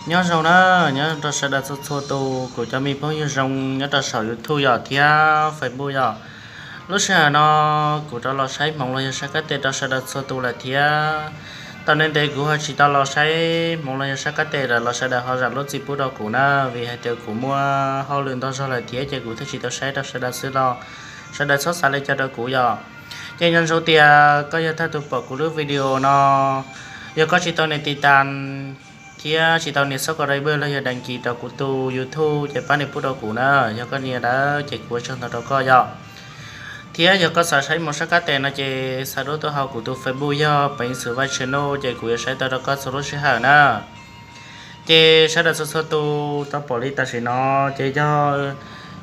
Nyob zoo na, nyob rau sawv daws txhua txhua tus, kuv cov me phooj ywg zoo nyob rau saum YouTube yom thiab Facebook yom. Lub sij hawm no kuv rov los saib hmoov los yog saib kab tes rau sawv daws txhua tus lawm thiab. Tam sim no ntev kuv ho tsis tau los saib hmoov los yog saib kab tes lawm los sawv daws ho zam lub txim pub rau kuv na, vim hais tias kuv muaj hauj lwm ntau zog lawm thiab ces kuv thiaj tsis tau saib rau sawv daws xwb los sawv daws txhob xav li cas rau kuv yom. Ces nco ntsoov tias koj yog thawj tus pom kuv lub video no, yog koj tsis tau nias tiv tas thiab tsis tau nias xab kos rai bwj los yog dees kis rau kuv tus YouTube ces pab nias pub rau kuv na, yog koj nias lawm ces kuv ua tsaug ntau rau koj yom. Thiab yog koj xav saib hmoov saib kab tes no ces xa duab tuaj hauv kuv tus Facebook yog Peev Xwm Vaj Tshia Nuj ces kuv yuav saib tau rau koj txhua lub sij hawm na. Ces sawv daws txhua txhua tus tau pom li tam sim no ces yog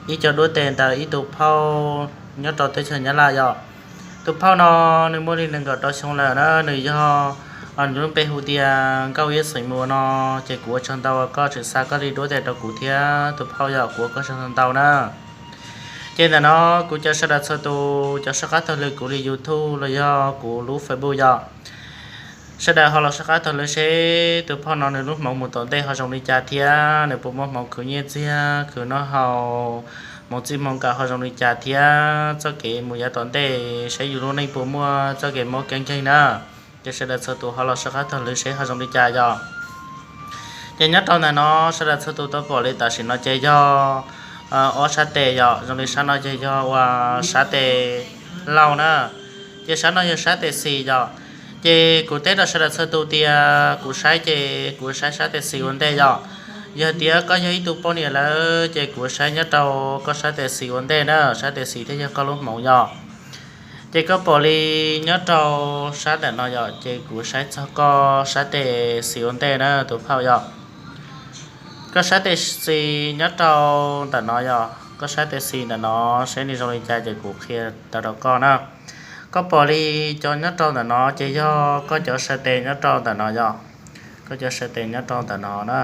ib co duab tes ntawm ib tug phauj nyob rau teb chaws Nyab Laj yom. Tus phauj no nws muaj li nees nkaum rau xyoo lawm na, nws yog, nws lub npe hu tias Nkauj Iab Xeem Muas no, ces kuv ua tsaug ntau uas koj tseem xa koj li duab tes rau kuv thiab tus phauj yom, kuv ua koj tsaug ntau na. Ces ntawm no kuv caw sawv daws txhua tus cov soj qab taug lw kuv li YouTube los yog kuv lub Facebook yom, sawv daws ho los soj qab taug lw seb tus phauj no nws lub hmoov mus tom ntej ho zoo li cas thiab nws puas muaj hmoov khwv nyiaj txiag khwv noj haus, hmoov txij hmoov nkawm ho zoo li cas thiab txoj kev mus yav tom ntej seb yus lub neej puas muaj txoj kev mob kev nkeeg na. Ces sawv daws txhua tus ho los soj qab taug lw seb ho zoo li cas yom. Ces nyob rau ntawm no sawv daws txhua tus tau pom li tam sim no ces yog ob sab tes yom, zoo li sab no ces yog uas sab tes lauj na, ces sab no yog sab tes xis yom. Ces kuv teb rau sawv daws txhua tus tias kuv saib ces kuv saib sab tes xis ua ntej yom. Yog tias koj yog ib tug poj niam lawm ces kuv saib nyob rau koj sab tes xis ua ntej na, sab tes xis thiaj yog koj lub hmoov yom. Ces koj pom li nyob rau sab ntawm no yom, ces kuv saib txog koj sab tes xis ua ntej na tus phauj yom. Koj sab tes xis nyob rau ntawm no yom, koj sab tes xis ntawm no seb nws zoo li cas ces kuv qhia tau rau koj na. Koj pom li cov nyob rau ntawm no ces yog koj cov saw tes nyob rau ntawm no yom. Koj cov saw tes nyob rau ntawm no na.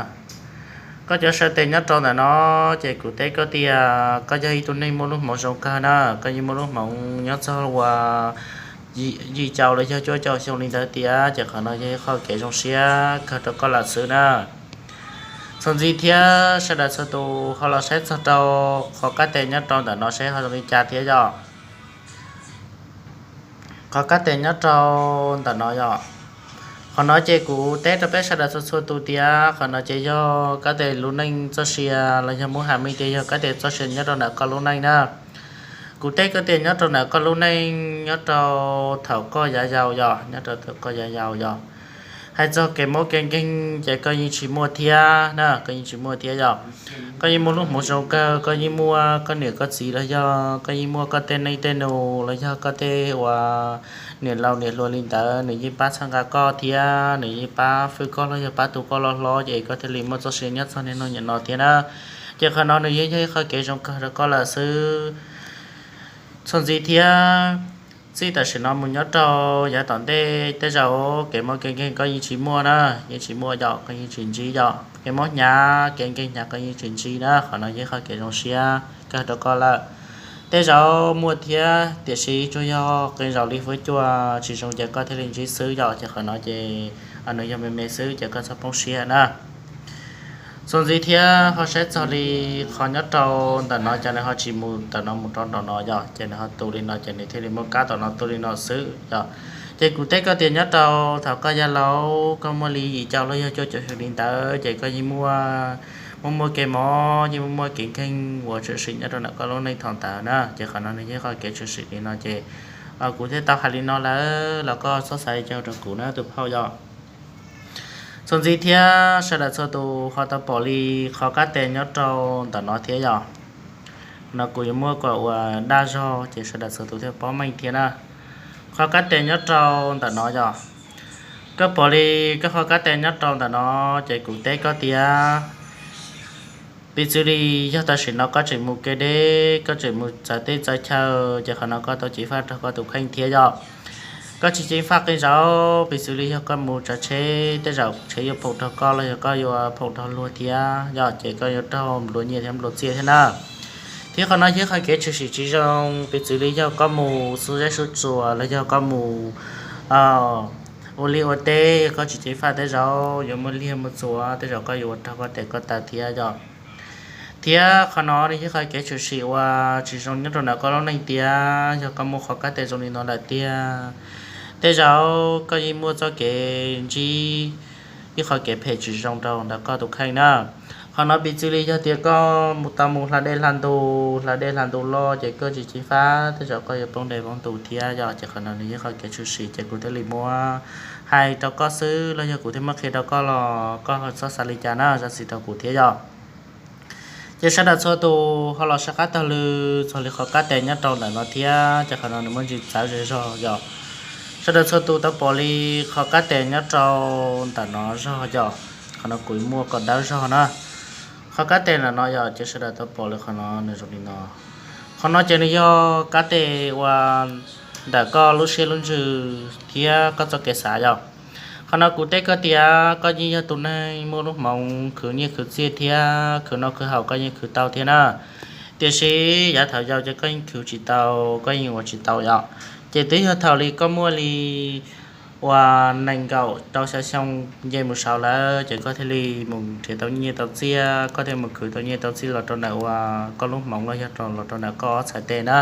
Koj cov saw tes nyob rau ntawm no ces kuv teb koj tias koj yog ib tug neeg muaj lub hmoov zoo kawg na, koj yeej muaj lub hmoov nyob txog uas yim caum los yog cuaj caum xyoo li ntawd tias ces qhov no yog ib qho kev zoo siab kawg rau koj lawm xwb na. Txuas ntxiv thiab sawv daws txhua tus ho los saib txog rau qhov kab tes nyob rau ntawm no seb ho zoo li cas thiab yom. Qhov kab tes nyob rau ntawm no yom. Qhov no ces kuv teb rau peb sawv daws txhua txhua tus tias qhov no ces yog kab tes lub neej txoj sia los yog muab hais me tias yog kab tes txoj sia nyob rau ntawm koj lub neej na. Kuv teb koj tias nyob rau ntawm koj lub neej nyob rau thaum koj yav yau yom, nyob rau thaum koj yav yau yom. Hais txog kev mob kev nkeeg ces koj yeej tsis muaj thiab na, koj yeej tsis muaj thiab yom. Koj yeej muaj lub hmoov zoo kawg, koj yeej muaj koj niam koj txiv los yog koj yeej muaj koj tej neej tej nus los yog koj tej uas niam laus niam hluas li ntawd nws yeej pab txhawb nqa koj thiab nws yeej pab fwb koj los yog pab tu koj loj hlob ces koj thiaj li muaj txoj sia nyob txog niaj hnub niam no thiab na. Ces qhov no nws yeej yog ib qho kev zoo kawg rau koj lawm xwb. Txuas ntxiv thiab, txij tam sim no mus nyob rau yav tom ntej tej zaum kev mob kev nkeeg koj yeej tsis muaj na, yeej tsis muaj yom, koj yeej tsis ntsib yom, kev mob hnyav kev nkeeg hnyav koj yeej tsis ntsib na, qhov no yeej qhov kev zoo siab kawg rau koj lawm. Tej zaum muaj thiab tiam sis tsuas yog qee zaum li fuab cua tsis zoo ces koj thiaj li ntsib xwb yom, ces qhov no ces nws yog me me xwb ces koj txhob poob siab na. Txuas ntxiv thiab ho saib txog li qhov nyob rau ntawm no ces nws ho tsis mus ntawm no mus rau nram no yom, ces nws ho tu li no ces nws thiaj li muaj kab tom no tu li no xwb yom. Ces kuv teb koj tias nyob rau thaum koj yav laus koj muaj li yim caum los yog cuaj caum xyoo li ntawd ces koj yeej muaj, muaj muaj kev mob yeej muaj muaj kev nkeeg uas tshwm sim nyob rau ntawm koj lub neej thaum ntawd na, ces qhov no nws yeej qhov kev tshwm sim li no ces kuv thiaj tau hais li no lawm los koj txhob xav li cas rau kuv na tus phauj yom. Txuas ntxiv thiab sawv daws txhua tus ho tau pom li qhov kab tes nyob rau ntawm no thiab yom. No kuv yuav muab kom ua daj zog ces sawv daws txhua tus thiaj paub meej thiab na. Qhov kab tes nyob rau ntawm no yom. Koj pom li koj qhov kab tes nyob rau ntawm no ces kuv teb koj tias piv txwv li yog tam sim no koj tseem mus kev deb, koj tseem mus txawv teb txawv chaw ces qhov no koj tau ceev faj rau koj tus kheej thiab yom. Koj tsis ceev faj qee zaum, piv txwv li yog koj mus tsav tsheb tej zaum tsheb yuav phoom rau koj los yog koj yuav phoom rau luag thiab yom, ces koj yuav raug nplua nyiaj thiab nplua txiaj thiab na. Thiab qhov no yog qhov kev tshwm sim tsis zoo, piv txwv li yog koj mus xub zeb xub tsuas los yog koj mus ua liaj ua teb, koj tsis ceev faj tej zaum yuav muaj liaj muaj txuas, tej zaum koj yuav ua raug koj tes koj taw thiab yom. Thiab qhov no nws yog qhov kev tshwm sim uas tsis zoo nyob rau ntawm koj lub neej tias yog koj muaj qhov kab tes zoo li no lawm tiag, tej zaum koj yeej muaj txoj kev ntsib ib qhov kev phem tsis zoo rau ntawm koj tus kheej na. Qhov no piv txwv li yog tias koj mus tau mus hla dej hla ntu, hla dej hla ntu loj ces koj tsis ceev faj tej zaum koj yuav poob dej poob ntu thiab yom. Ces qhov no nws yog qhov kev tshwm sim ces kuv thiaj li muab hais rau koj xwb los yog kuv thiaj muab qhia rau koj los koj ho txhob xav li cas na, zam txim rau kuv thiab yom. Ces sawv daws txhua tus ho los soj qab taug lw txog li qhov kab tes nyob rau ntawm no thiab ces qhov no nws muaj ntsis txawv zog zog yom. Sawv daws txhua tus tau pom li qhov kab tes nyob rau ntawm no zog yom. Qhov no kuv muaj kom dawb zog na. Qhov kab tes ntawm no yom ces sawv daws tau pom li qhov no nws zoo li no. Qhov no ces nws yog kab tes uas ntawm koj lub siab lub ntsws thiab koj txoj kev xav yom. Qhov no kuv teb koj tias koj yeej yog tus neeg muaj lub hmoov khwv nyiaj khwv txiaj thiab khwv noj khwv haus koj yeej khwv tau thiab na. Tiam sis yav thaum yau ces koj yeej khwv tsis tau, koj yeej ua tsis tau yom. Ces twb yog thaum li koj muaj li uas nees nkaum rau xya xyoo nce mus saud lawm ces koj thiaj li mus nrhiav tau nyiaj tau txiaj, koj thiaj mus khwv tau nyiaj tau txiaj los rau ntawm uas koj lub hmoov los yog los rau ntawm koj ob txhais tes na.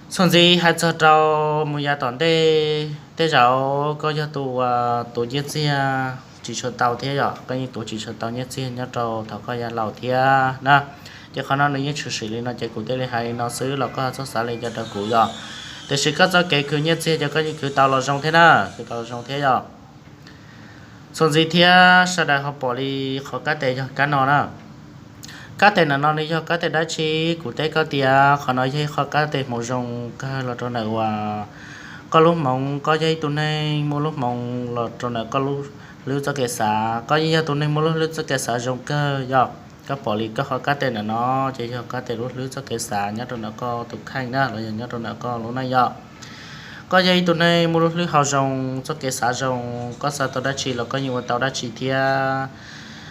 Txuas ntxiv hais txog rau mus yav tom ntej, tej zaum koj yog tus uas tuav nyiaj txiag tsis tshua tau thiab yom, koj yeej tuav tsis tshua tau nyiaj txiag nyob rau thaum koj yav laus thiab na. Ces qhov no nws yeej tshwm sim li no ces kuv thiaj li hais li no xwb los koj txhob xav li cas rau kuv yom. Tiam sis koj txoj kev khwv nyiaj txiag ces koj yeej khwv tau los zoo thiab na, khwv tau los zoo thiab yom. Txuas ntxiv thiab sawv daws ho pom li qhov kab tes yog kab no na. Kab tes ntawm no nws yog kab tes dab tsi? Kuv teb koj tias qhov no yog ib qho kab tes hmoov zoo kawg los rau ntawm uas koj lub hmoov, koj yog ib tug neeg muaj lub hmoov los rau ntawm koj lub hlwb txoj kev xav, koj yeej yog tus neeg muaj lub hlwb txoj kev xav zoo kawg yom. Koj pom li koj qhov kab tes ntawm no ces yog kab tes lub hlwb txoj kev xav nyob rau ntawm koj tus kheej na los yog nyob rau ntawm koj lub neej yom. Koj yog ib tug neeg muaj lub hlwb hauv zoo, txoj kev xav zoo, koj xav tau dab tsi los koj yeej ua tau dab tsi thiab.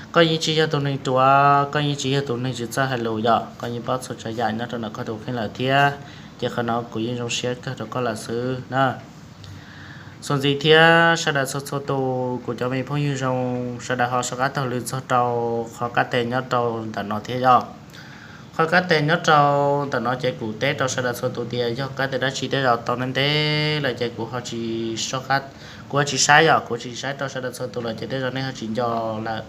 Koj yeej tsis yog tus neeg ruam, koj yeej tsis yog tus neeg tsis txawj hais lus yom, koj yeej paub txhua tsav yam nyob rau ntawm koj tus kheej lawm thiab. Ces qhov no kuv yeej zoo siab kawg rau koj lawm xwb na. Txuas ntxiv thiab sawv daws txhua txhua tus kuv cov me phooj ywg zoo, sawv daws ho soj qab taug lw txog rau qhov kab tes nyob rau ntawm no thiab yom. Qhov kab tes nyob rau ntawm no ces kuv teb rau sawv daws txhua tus tias yog kab tes dab tsi, tej zaum tau ntev ntev lawm ces kuv ho tsis, kuv ho tsis saib yom, kuv tsis saib rau sawv daws txhua tus lawm ces tej zaum nej ho tsis nco lawm,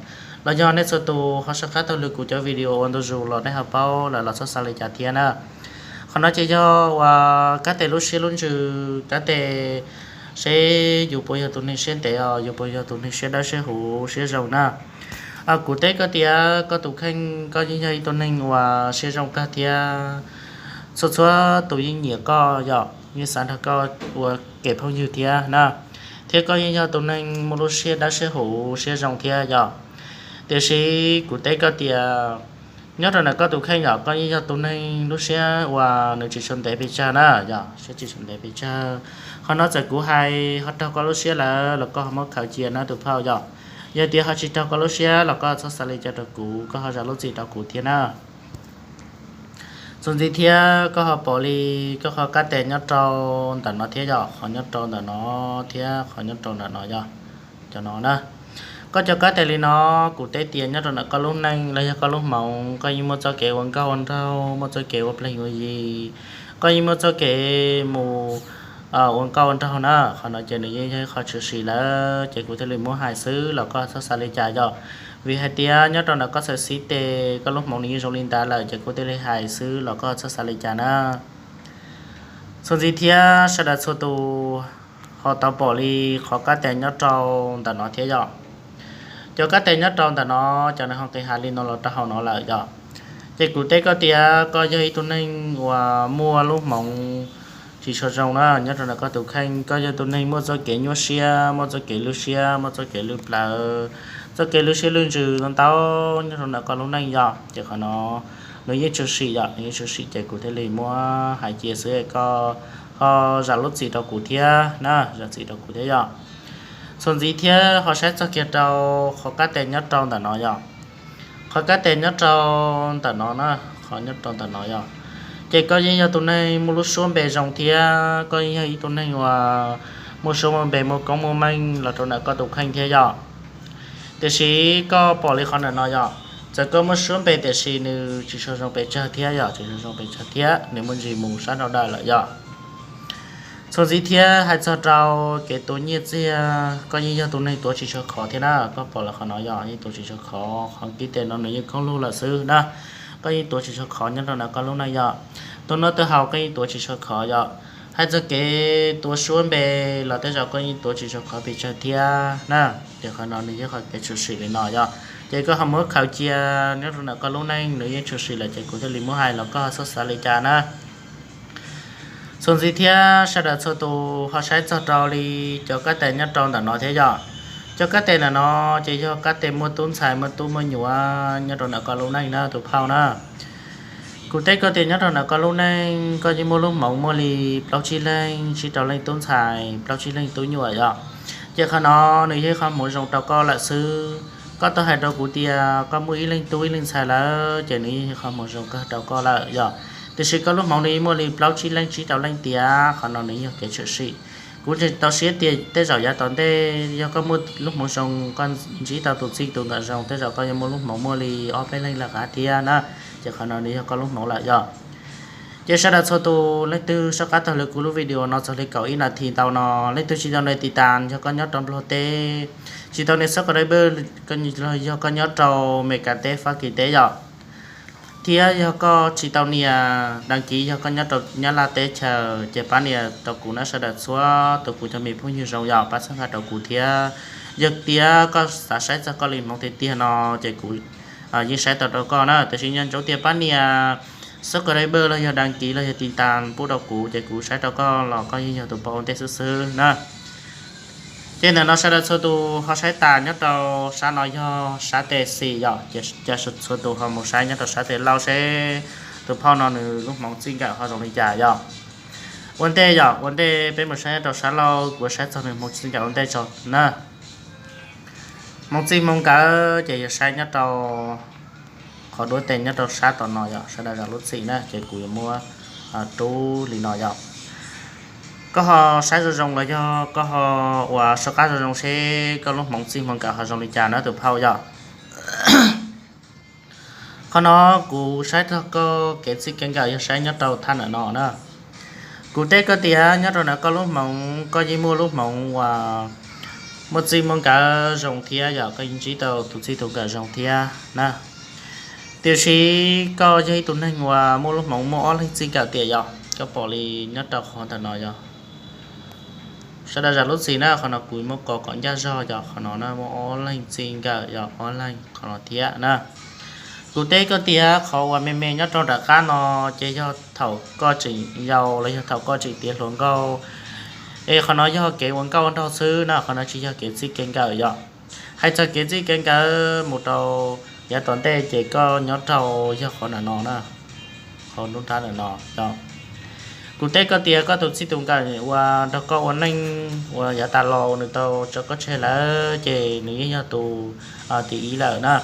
los yog nej txhua tus ho soj qab taug lw kuv cov video ua ntu zus los nej ho paub lawm los txhob xav li cas thiab na. Qhov no ces yog uas kab tes lub siab lub ntsws, kab tes seb yus puas yog tus neeg siab ntev os, yus puas yog tus neeg siab dawb siab huv siab zoo na. Kuv teb koj tias koj tus kheej koj yeej yog ib tug neeg uas siab zoo kawg thiab. Txhua txhua tus yeej nyiam koj yom, yeej xav nrog koj ua kev phooj ywg thiab na. Thiab koj yeej yog tus neeg muaj lub siab dawb siab huv siab zoo thiab yom. Tiam sis kuv teb koj tias nyob rau ntawm koj tus kheej yom, koj yeej yog tus neeg lub siab uas nws tsis tshua ntev pes tsawg na yom, siab tsis tshua ntev pes tsawg. Qhov no txawm kuv hais ho raug koj lub siab lawm los koj ho muab khaws cia na tus phauj yom. Yog tias ho tsis raug koj lub siab los koj txhob xav li cas rau kuv, koj ho zam lub txim rau kuv thiab na. Txuas ntxiv thiab koj ho pom li koj qhov kab tes nyob rau ntawm no thiab yom, qhov nyob rau ntawm no thiab qhov nyob rau ntawm no yom, cov no na. Koj cov kab tes li no, kuv teb tias nyob rau ntawm koj lub neej los yog koj lub hmoov, koj yeej muaj txoj kev ua nkauj ua nraug, muaj txoj kev ua pleeg ua yi, koj yeej muaj txoj kev mus ua nkauj ua nraug na. Qhov no ces nws yeej yog ib qho tshwm sim lawm ces kuv thiaj li muab hais xwb los koj txhob xav li cas yom. Vim hais tias nyob rau ntawm koj txhais xib tes koj lub hmoov nws yeej zoo li ntawd lawm ces kuv thiaj li hais xwb los koj txhob xav li cas na. Txuas ntxiv thiab sawv daws txhua tus ho tau pom li qhov kab tes nyob rau ntawm no thiab yom. Cov kab tes nyob rau ntawm no, cov nws ho nqis hais li no los rau hauv no lawm yom. Ces kuv teb koj tias koj yog ib tug neeg uas muaj lub hmoov tsis tshua zoo na, nyob rau ntawm koj tus kheej, koj yog tus neeg muaj txoj kev nyuaj siab, muaj txoj kev lwj siab, muaj txoj kev lwj plawv, txoj kev lwj siab lwj ntsws ntau ntau nyob rau ntawm koj lub neej yom. Ces qhov no nws yeej tshwm sim yom, nws yeej tshwm sim ces kuv thiaj li muab hais cia xwb, koj ho zam lub txim rau kuv thiab na, zam txim rau kuv thiab yom. Txuas ntxiv thiab ho saib txog kiag rau qhov kab tes nyob rau ntawm no yom. Qhov kab tes nyob rau ntawm no na, qhov nyob rau ntawm no yom. Ces koj yeej yog tus neeg muaj lub suab npe zoo thiab koj yeej yog ib tug neeg uas muaj suab muaj npe muaj koob muaj meej los rau ntawm koj tus kheej thiab yom. Tiam sis koj pom li qhov ntawm no yom, txawm koj muaj suab npe tiam sis nws tsis tshua zoo pes tsawg thiab yom, tsis tshua zoo pes tsawg thiab, nws muaj ntsis mus sab nraud dawm lawm yom. Txuas ntxiv thiab hais txog rau kev tuav nyiaj txiag, koj yeej yog tus neeg tuav tsis tshua khov thiab na, koj pom lawm qhov no yog yeej tuav tsis tshua khov, qhov kib tes no nws yeej khoob lug lawm xwb na. Koj yeej tuav tsis tshua khov nyob rau ntawm koj lub neej yom. Tus noj tus haus koj yeej tuav tsis tshua khov yom. Hais txog kev tuav suab npe los tej zaum koj yeej tuav tsis tshua khov pes tsawg thiab na. Ces qhov no nws yog qhov kev tshwm sim li no yom. Ces koj ho muab khaws cia nyob rau ntawm koj lub neej nws yeej tshwm sim lawm ces kuv thiaj li muab hais los koj ho xav li cas na. Txuas ntxiv thiab sawv daws txhua tus ho saib txog rau li cov kab tes nyob rau ntawm no thiab yom. Cov kab tes ntawm no ces yog kab tes muaj tub ntxhais muaj tub muaj nyuam nyob rau ntawm koj lub neej na tus phauj na. Kuv teb koj tias nyob rau ntawm koj lub neej koj yeej muaj lub hmoov muaj li plaub tsib leeg tsib rau leej tub ntxhais plaub tsib leeg tub nyuam yom. Ces qhov no nws yog ib qho hmoov zoo rau koj lawm xwb. Koj tau hais rau kuv tias koj muaj ib leeg tub ib leeg ntxhais lawm ces nws yog ib qho hmoov zoo kawg rau koj lawm yom. Tiam sis koj lub hmoov nws yeej muaj li plaub tsib leeg tsib rau leej tiam, qhov no nws yog kev tshwm sim. Kuv tseem tau siab tias tej zaum yav tom ntej yog koj muaj lub hmoov zoo koj ntsib tau tus txij tus nkawm zoo tej zaum koj yuav muaj lub hmoov muaj li ob peb leeg lawm qab thiab na. Ces qhov no nws yog koj lub hmoov lawm yom. Ces sawv daws txhua tus leej twg soj qab taug lwm kuv lub video no txog li kaum ib nas this ntau no, leej twg tsis tau nias tiv tas yog koj nyob rau Nplog teb, tsis tau nias subscribe, yog koj nyob rau Meskas teb Fab Kis teb yom, thiab yog koj tsis tau nias đăng ký yog koj nyob rau Nyab Laj teb chaws ces pab nias rau kuv na sawv daws txhua tus kuv cov me phooj ywg zoo yom, pab txhawb nqa rau kuv thiab. Yog tias koj xav saib txog koj li hmoov tiag tiag no ces kuv yeej saib tau rau koj na, tiam sis nco ntsoov tias pab nias subscribe los yog đăng ký los yog tiv tas pub rau kuv ces kuv saib rau koj los koj yeej yog tus pom ua ntej xwb xwb na. Ces ntawm no sawv daws txhua tus ho saib tas nyob rau sab no yog sab tes xis yom, ces txhua tus ho mus saib nyob rau sab tes lauj seb tus phauj no nws lub hmoov txij nkawm ho zoo li cas yom. Ua ntej yom, ua ntej peb mus saib nyob rau sab lauj, kuv saib txog nws hmoov txij nkawm ua ntej tso na. Hmoov txij hmoov nkawm ces yog saib nyob rau qhov duab tes nyob rau sab tom no yom, sawv daws zam lub txim na, ces kuv yuav muab rub li no yom. Koj ho saib zoo zoo los yog koj ho ua soj qab zoo zoo seb koj lub hmoov txij hmoov nkawm ho zoo li cas na tus phauj yom. Qhov no kuv saib txog koj kev txij kev nkawm yog saib nyob rau thaj ntawm no na. Kuv teb koj tias nyob rau ntawm koj lub hmoov koj yeej muaj lub hmoov uas muaj txij muaj nkawm zoo thiab yom, koj yeej ntsib tau tus txij tus nkawm zoo thiab na. Tiam sis koj yog ib tug neeg uas muaj lub hmoov muaj ob leeg txij nkawm tiam yom, koj pom li nyob rau qhov ntawm no yom. Sawv daws zam lub txim na, qhov no kuv muab kos kom ncaj zog yom, qhov no na muaj ob leeg txij nkawm yom, ob leeg qhov no thiab na. Kuv teb koj tias qhov uas me me nyob rau nram qab no ces yog thaum koj tseem yau los yog thaum koj tseem tiav hluas nkauj. Es qhov no yog kev ua nkauj nraug xwb na, qhov no tsis yog kev txij kev nkawm yom. Hais txog kev txij kev nkawm mus rau yav tom ntej ces koj nyob rau yog qhov ntawm no na, qhov nruab nrab ntawm no yom. Kuv teb koj tias koj tus txij tus nkawm uas nrog koj ua neej uas yav tas los nws tau tso koj tseg lawm ces nws yeej yog tus tim ib lawm na.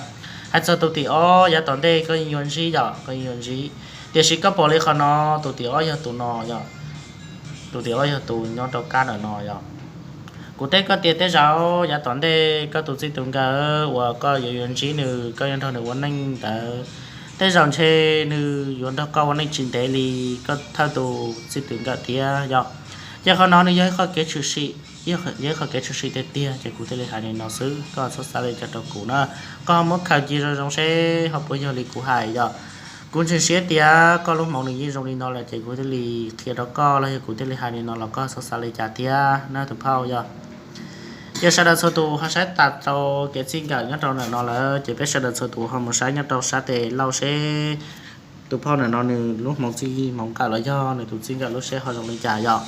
Hais txog tus tim ob yav tom ntej koj yeej yuav ntsib yom, koj yeej yuav ntsib. Tiam sis koj pom li qhov no, tus tim ob yog tus no yom. Tus tim ob yog tus nyob rau kab ntawm no yom. Kuv teb koj tias tej zaum yav tom ntej koj tus txij tus nkawm uas koj yuav yuav ntsib nws, koj yuav nrog nws ua neej ntawd, tej zaum ntshe nws yuav nrog koj ua neej tsis ntev li koj thawj tus txij tus nkawm thiab yom. Ces qhov no nws yog ib qho kev tshwm sim, yog ib qho kev tshwm sim tiag tiag ces kuv thiaj li hais li no xwb, koj txhob xav li cas rau kuv na. Koj ho muab khaws cia zoo zoo seb ho puas yog li kuv hais yom. Kuv ntseeg siab tias koj lub hmoov nws yeej zoo li no lawm ces kuv thiaj li qhia rau koj los yog kuv thiaj li hais li no los koj txhob xav li cas thiab na tus phauj yom. Ces sawv daws txhua tus ho saib tas rau kev txij nkawm nyob rau ntawm no lawm ces peb sawv daws txhua tus ho mus saib nyob rau sab tes lauj seb tus phauj ntawm no nws lub hmoov txij hmoov nkawm los yog nws tus txij nkawm lub siab ho zoo li cas yom.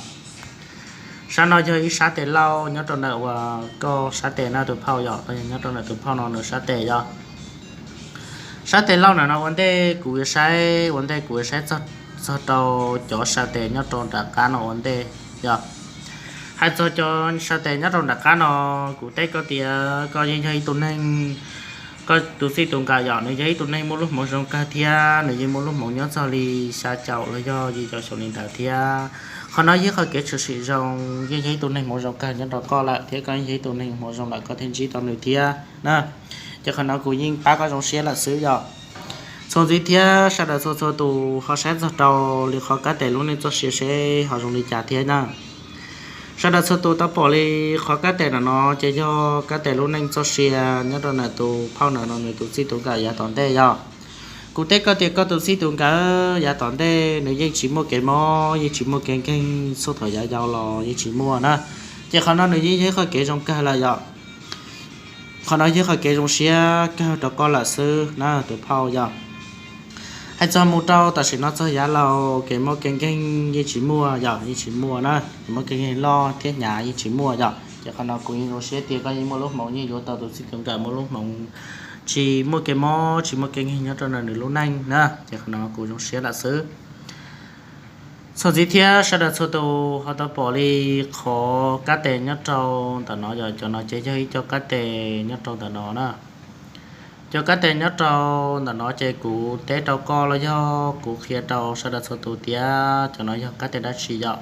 Sab no yog ib sab tes lauj nyob rau ntawm uas koj sab tes na tus phauj yom, los yog nyob rau ntawm tus phauj no nws sab tes yom. Sab tes lauj ntawm no ua ntej kuv yuav saib, ua ntej kuv yuav saib txog rau cov sab tes nyob rau nram qab no ua ntej yom. Hais txog cov sab tes nyob rau nram qab no, kuv teb koj tias koj yeej yog ib tug neeg, koj tus txij tus nkawm yom, nws yog ib tug neeg muaj lub hmoov zoo kawg thiab nws yeej muaj lub hmoov nyob txog li xya caum los yog yim caum xyoo li ntawd thiab. Qhov no yog qhov kev tshwm sim zoo, yeej yog ib tug neeg hmoov zoo kawg nyob rau koj lawm thiab koj yeej yog ib tug neeg hmoov zoo lawm koj thiaj ntsib tau nws thiab na. Ces qhov no kuv yeej pab koj zoo siab lawm xwb yog. Txuas ntxiv thiab sawv daws txhua txhua tus ho saib txog rau li qhov kab tes lub neej txoj sia seb ho zoo li cas thiab na. Sawv daws txhua tus tau pom li qhov kab tes ntawm no ces yog kab tes lub neej txoj sia nyob rau ntawm tus phauj ntawm no nws tus txij tus nkawm yav tom ntej yog. Kuv teb koj tias koj tus txij tus nkawm yav tom ntej nws yeej tsis muaj kev mob yeej tsis muaj kev nkeeg txog thaum yav yau los yeej tsis muaj na. Ces qhov no nws yeej yog ib qhov kev zoo kawg lawm yog. Qhov no yog qhov kev zoo siab kawg rau koj lawm xwb na tus phauj yog. Hais txog mus rau tam sim no txog yav laus kev mob kev nkeeg yeej tsis muaj yog yeej tsis muaj na, kev mob kev nkeeg loj thiab hnyav yeej tsis muaj yog. Ces qhov no kuv yeej zoo siab tias koj yeej muaj lub hmoov yeej yuav tau tus txij tus nkawm muaj lub hmoov tsis muaj kev mob tsis muaj kev nkeeg nyob rau ntawm nws lub neej na, ces qhov no kuv zoo siab lawm xwb. Txuas ntxiv thiab sawv daws txhua tus ho tau pom li qhov kab tes nyob rau ntawm no yog cov no ces yog ib co kab tes nyob rau ntawm no na. Cov kab tes nyob rau ntawm no ces kuv teb rau koj los yog kuv qhia rau sawv daws txhua tus tias cov no yog kab tes dab tsi yom.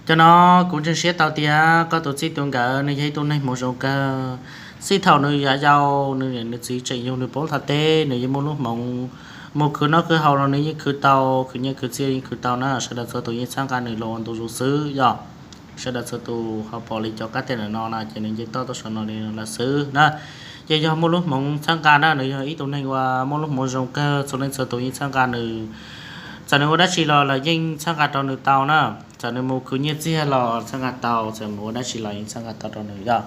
Cov no kuv ntseeg siab tau tias koj tus txij tus nkawm nws yog ib tug neeg hmoov zoo kawg. Txij thaum nws yav yau nws niam nws txiv tseem yug nws paub thav teb nws yeej muaj lub hmoov mus khwv noj khwv haus los nws yeej khwv tau, khwv nyiaj khwv txiaj yeej khwv tau na. Sawv daws txhua tus yeej txhawb nqa nws los ua ntu zus xwb yog. Sawv daws txhua tus ho pom li cov kab tes ntawm no na ces nws nce toj tuaj saum no li lawm xwb na. Ces yog muaj lub hmoov txhawb nqa na, nws yog ib tug neeg uas muaj lub hmoov zoo kawg, txhua leej txhua tus yeej txhawb nqa nws. Txawm nws ua dab tsi los lawv yeej txhawb nqa rau nws tau na. Txawm nws mus khwv nyiaj txiag los txhawb nqa tau, txawm mus ua dab tsi los yeej txhawb nqa tau rau nws yog.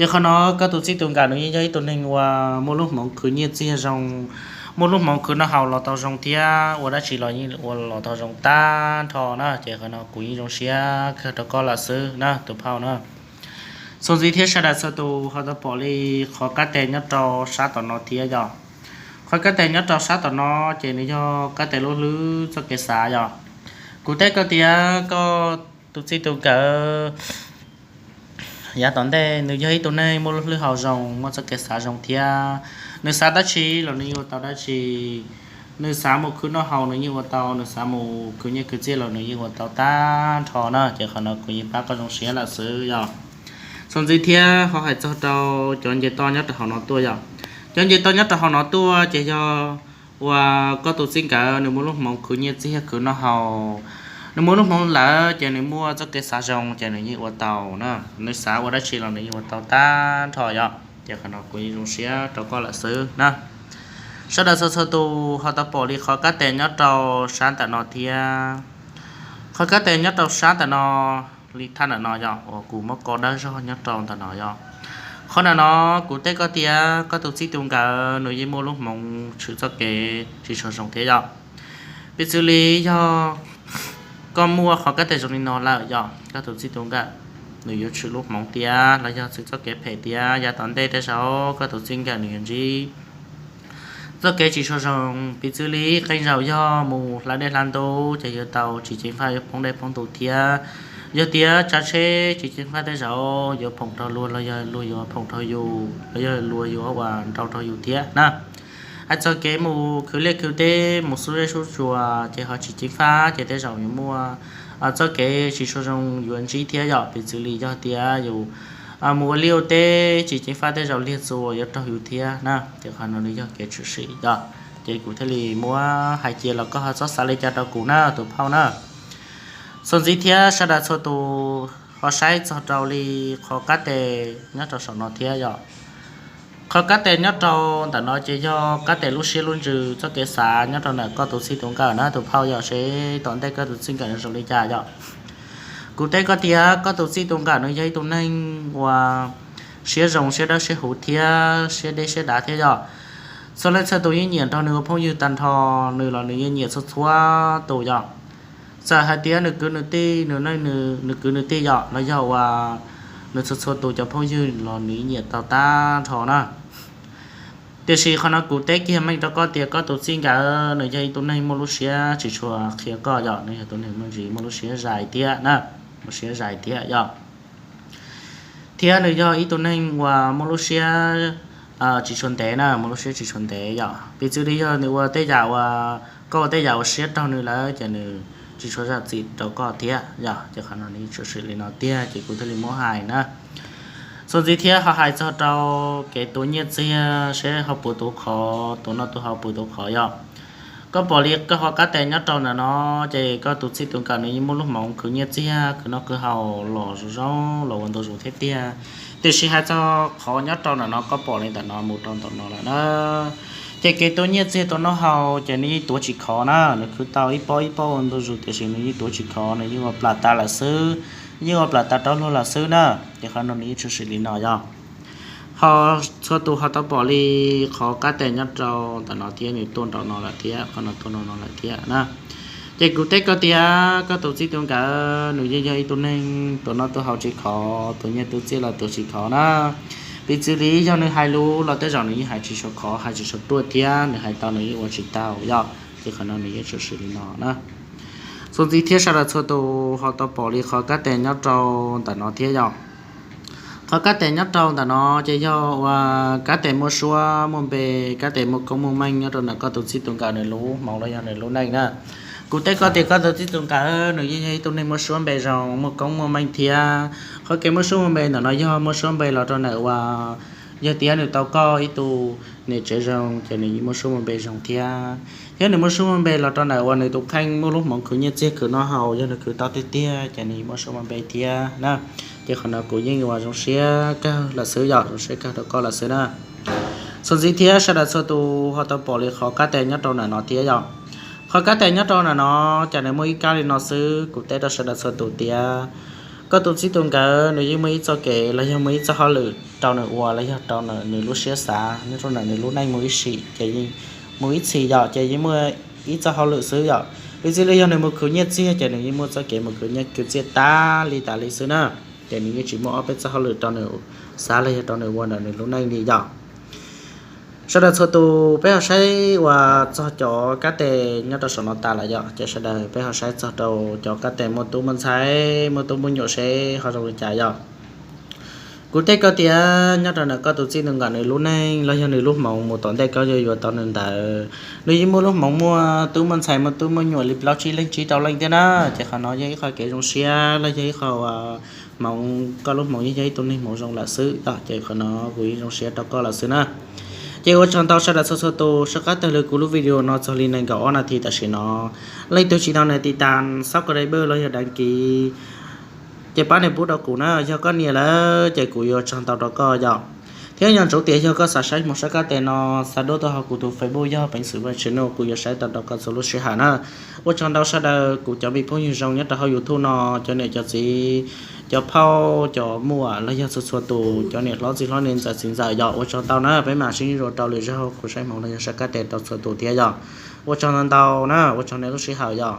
Ces qhov no koj tus txij tus nkawm nws yeej yog ib tug neeg uas muaj lub hmoov khwv nyiaj txiag zoo, muaj lub hmoov khwv noj haus los tau zoo thiab ua dab tsi los yeej ua los tau zoo tag nrho na. Ces qhov no kuv yeej zoo siab kawg rau koj lawm xwb na tus phauj na. Txuas ntxiv thiab sawv daws txhua tus ho tau pom li qhov kab tes nyob rau sab tom no thiab yog. Qhov kab tes nyob rau sab tom no ces nws yog kab tes lub hlwb txoj kev xav yog. Kuv teb koj tias koj tus txij tus nkawm yav tom ntej nws yog ib tug neeg muaj lub hlwb hau zoo, muaj txoj kev xav zoo thiab. Nws xav dab tsi los nws yeej ua tau dab tsi. Nws xav mus khwv noj haus nws yeej ua tau, nws xav mus khwv nyiaj khwv txiaj los nws yeej ua tau tag nrho na. Ces qhov no kuv yeej pab koj zoo siab lawm xwb yog. Txuas ntxiv thiab ho hais txog rau cov nce toj nyob rau hauv no tuaj yog. Cov nce toj nyob rau hauv no tuaj ces yog uas koj tus txij nkawm nws muaj lub hmoov khwv nyiaj txiag khwv noj haus. Nws muaj lub hmoov lawm ces nws muaj txoj kev xav zoo ces nws yeej ua tau na. Nws xav ua dab tsi los nws yeej ua tau tag nrho yog. Ces qhov no kuv yeej zoo siab rau koj lawm xwb na. Sawv daws txhua txhua tus ho tau pom li qhov kab tes nyob rau sab ntawm no thiab. Qhov kab tes nyob rau sab ntawm no li thaj ntawm no yog uas kuv muab ko dawb zog nyob rau ntawm no yog. Qhov ntawm no kuv teb koj tias koj tus txij tus nkawm nws yeej muaj lub hmoov tshwm txoj kev tsis tshua zoo thiab yog. Piv txwv li yog koj muaj qhov kab tes zoo li no lawm yog koj tus txij tus nkawm nws yuav tshwm lub hmoov tias los yog tshwm txoj kev phem tias yav tom ntej tej zaum koj tus txij nkawm nws yuav ntsib txoj kev tsis tshua zoo. Piv txwv li qee zaum yog mus hla dej hla ntub ces yuav tau tsis ceev faj yuav poob dej poob ntu thiab. Yog tias tsav tsheb tsis ceev faj tej zaum yuav phoom rau luag los yog luag yuav phoom rau yus los yog luag yuav ua nrau rau yus thiab na. Hais txog kev mus khwv liaj khwv teb mus xub zeb xub tsuas ces ho tsis ceev faj ces tej zaum yuav muaj txoj kev tsis tshua zoo yuav ntsib thiab yog. Piv txwv li yog tias yus mus ua liaj ua teb tsis ceev faj tej zaum liag txuas yuav raug yus thiab na. Ces qhov no nws yog kev tshwm sim yog. Ces kuv thiaj li muab hais cia los koj ho txhob xav li cas rau kuv na tus phauj na. Txuas ntxiv thiab sawv daws txhua tus ho saib txog rau li qhov kab tes nyob rau saum no thiab yog. Qhov kab tes nyob rau ntawm no ces yog kab tes lub siab lub ntsws txoj kev xav nyob rau ntawm koj tus txij tus nkawm na tus phauj yog, seb tom ntej koj tus txij nkawm nws zoo li cas yog. Kuv teb koj tias koj tus txij tus nkawm nws yog ib tug neeg uas siab zoo siab dawb siab huv thiab siab deb siab dav thiab yog. Txhua leej txhua tus yeej nyiam nrog nws ua phooj ywg tag nrho, nws los nws yeej nyiam txhua txhua tus yog. Txawm hais tias nws kwv nws tij, nws neej nws kwv nws tij yog los yog uas nws txhua txhua tus cov phooj ywg los nws yeej nyiam tau tag nrho na. Tiam sis qhov no kuv teb kiag meej rau koj tias koj tus txij nkawm nws yog ib tug neeg muaj lub siab tsis tshua qhia koj yog, nws yog tus neeg muaj ntsis muaj lub siab zais thiab na, muaj siab zais thiab yog. Thiab nws yog ib tug neeg uas muaj lub siab tsis tshua ntev na, muaj lub siab tsis tshua ntev yog. Piv txwv li yog nws ua tej yam uas koj ua tej yam uas siab raug nws lawm ces nws tsis tshua zam txim rau koj thiab yom. Ces qhov no nws yeej tshwm sim li no tiag ces kuv thiaj li muab hais na. Txuas ntxiv thiab ho hais txog rau kev tuav nyiaj txiag seb ho puas tuav khov, tuav noj tuav haus puas tuav khov yom. Koj pom li koj qhov kab tes nyob rau ntawm no, ces koj tus txij tus nkawm nws yeej muaj lub hmoov khwv nyiaj txiag khwv noj khwv haus los zoo zoo los ua ntu zus thiab tiag. Tiam sis hais txog qhov nyob rau ntawm no koj pom li ntawm no mus rau ntawm no lawm na, ces kev tuav nyiaj txiag tuav noj haus ces nws yeej tuav tsis khov na. Nws khwv tau ib pob ib pob ua ntu zus tiam sis nws yeej tuav tsis khov, nws yeej ua plam tas lawm xwb, yeej ua plam tas rau luag lawm xwb na. Ces qhov no nws yeej tshwm sim li no yog ho txhua tus ho tau pom li qhov kab tes nyob rau ntawm no thiab nws tuaj nraum no lawm thiab, qhov no tuaj nraum no lawm thiab na. Ces kuv teb koj tias koj tus txij tus nkawm nws yeej yog ib tug neeg tuav noj tuav haus tsis khov, tuav nyiaj tuav txiaj los tuav tsis khov na. Piv txwv li yog nws hais lus los tej zaum nws yeej hais tsis sawv khov, hais tsis sawv ruaj thiab nws hais tau nws yeej ua tsis tau yom. Ces qhov no nws yeej tshwm sim li no na. Txuas ntxiv thiab sawv daws txhua tus ho tau pom li qhov kab tes nyob rau ntawm no thiab yom. Qhov kab tes nyob rau ntawm no ces yog ua kab tes muaj suab muaj npe, kab tes muaj koob muaj meej nyob rau ntawm koj tus txij tus nkawm nws lub hmoov los yog nws lub neej na. Kuv teb koj tias koj tus txij tus nkawm nws yeej yog ib tug neeg muaj suab npe zoo, muaj koob muaj meej thiab. Qhov kev muaj suab muaj npe ntawm no yog muaj suab npe los rau ntawm uas yog tias nws tau koj ib tug niam tsev zoo ces nws yeej muaj suab muaj npe zoo thiab. Thiab nws muaj suab muaj npe los rau ntawm uas nws tus kheej muaj lub hmoov khwv nyiaj txiag khwv noj haus, yog nws khwv tau tiag tiag ces nws yeej muaj suab muaj npe thiab na. Ces qhov no kuv yeej ua zoo siab kawg lawm xwb yom, zoo siab kawg rau koj lawm xwb na. Txuas ntxiv thiab sawv daws txhua tus ho tau pom li qhov kab tes nyob rau ntawm no thiab yom. Qhov kab tes nyob rau ntawm no ces nws muaj ib kab li no xwb, kuv teb rau sawv daws txhua tus tias koj tus txij tus nkawm nws yeej muaj ib txoj kev los yog muaj ib txoj hauj lwm rau nws ua los yog rau nws lub siab xav nyob rau ntawm nws lub neej mus ib sim ces yeej mus ib txhis yom, ces yeej muaj ib txoj hauj lwm xwb yom. Piv txwv li yog nws mus khwv nyiaj txiag ces nws yeej muaj txoj kev mus khwv nyiaj khwv txiaj tas li tas li xwb na. Ces nws yeej tsis muaj ob peb txoj hauj lwm rau nws xav los yog rau nws ua ntawm nws lub neej li yom. Sawv daws txhua tus peb ho saib uas txog cov kab tes nyob rau saum no tas lawm yom, ces sawv daws peb ho saib txog rau cov kab tes muaj tub muaj ntxhais muaj tub muaj nyuam seb ho zoo li cas yom. Kuv teb koj tias nyob rau ntawm koj tus txij tus nkawm nws lub neej los yog nws lub hmoov mus tom ntej koj yuav yuav tau nws ntawd, nws yeej muaj lub hmoov muaj tub muaj ntxhais muaj tub muaj nyuam li plaub tsib leej tsib rau leej thiab na. Ces qhov no yog ib qho kev zoo siab los yog ib qho hmoov, koj lub hmoov yeej yog ib tug neeg hmoov zoo lawm xwb yom, ces qhov no kuv yeej zoo siab rau koj lawm xwb na. Ces ua tsaug ntau sawv daws txhua txhua tus sawv qab tawg lw kuv lub video no txog li nees nkaum ob nas this tam sim no. Leej twg tsis tau nias tiv tas subscribe los yog daj kiv ces pab nias pub rau kuv na, yog koj nias lawm ces kuv yuav tsaug ntau rau koj yom. Thiab nco ntsoov tias yog koj xav saib hmoov saib kab tes no, xa duab tuaj hauv kuv tus Facebook yog Peev Xwm Vlogs Channel, kuv yuav saib tau rau koj txhua lub sij hawm na. Ua tsaug ntau sawv daws kuv cov me phooj ywg zoo nyob rau hauv YouTube no, cov niam cov txiv, cov phauj cov muam los yog txhua txhua tus, cov niam hlob txiv hlob niam ntxawm txiv ntxawm yom, ua tsaug ntau na. Peb mam sib ntsib dua rau lwm zaug kuv saib hmoov los yog saib kab tes rau txhua tus thiab yom. Ua tsaug ntau ntau na, ua tsaug nej lub sij hawm yom.